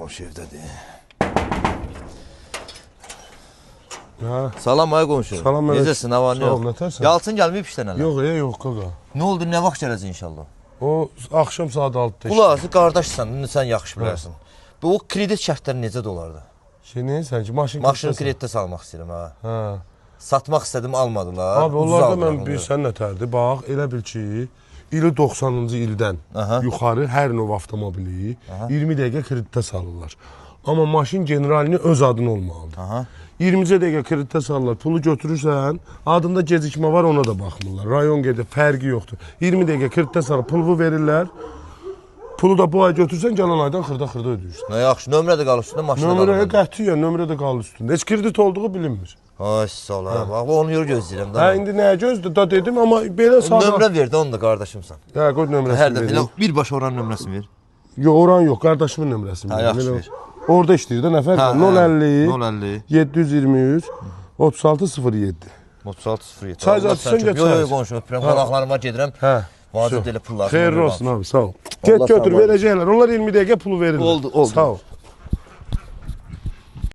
Qonşu evdədir. Hə. Salam ay qonşu. Salam Mələk. Necəsin, nə var, nə Sağ ol, yox? nətərsən? Yalçın gəlməyib işdən hələ. Yox, yox qaqa. Nə oldu, nə vaxt gələcək inşallah? O axşam saat 6-da. Qulaq as, qardaşsan, indi sən yaxşı bilərsən. Bu o kredit şərtləri necə dolardı? Şey neysən ki, maşın Maşını kreditə kreditə salmaq istəyirəm ha. Hə. Satmaq istədim, almadılar. Abi Ucuz onlarda aldılar mən onu. bilsən nətərdir? Bax, elə bil ki, ili 90-cı ildən Aha. yuxarı hər növ avtomobili 20 dəqiqə kreditə salırlar. Amma maşın generalini öz adına olmalıdır. Aha. 20 dəqiqə kreditə salırlar, pulu götürürsən, adında gecikmə var, ona da baxmırlar. Rayon gedir, fərqi yoxdur. 20 dəqiqə kreditə salır, pulu verirlər. Pulu da bu ay götürsən, gələn aydan xırda-xırda ödəyirsən. Nə yaxşı, nömrə də qalır üstündə, maşın da qalır. Nömrəyə qətiyyən nömrə də qalır üstündə. Heç kredit olduğu bilinmir. Ay sağ ol, hə. Bax, onu yer gözləyirəm da. Hə, indi nəyə gözləyir? Da dedim, amma belə sadə. Nömrə ver də onu da qardaşımsan. Hə, qoy nömrəsini Hər dəfə verim. elə birbaşa oranın nömrəsini ver. Yox, oran yox, qardaşımın nömrəsini Hə, verim. yaxşı Elə ver. Orada işləyir də, nə fərqi var? 050 050 723 36 07. 36 07. Çay Allah zat səni içsən, çox- get Yox, çay yox iç. qonşum, öpürəm. Qonaqlarıma gedirəm. Hə. Vacib deyil pul lazım. Xeyirli olsun abi, sağ ol. Get Allah götür, sağ ol. verəcəklər. Onlar 20 dəqiqə pulu verirlər. Oldu, oldu. Sağ ol.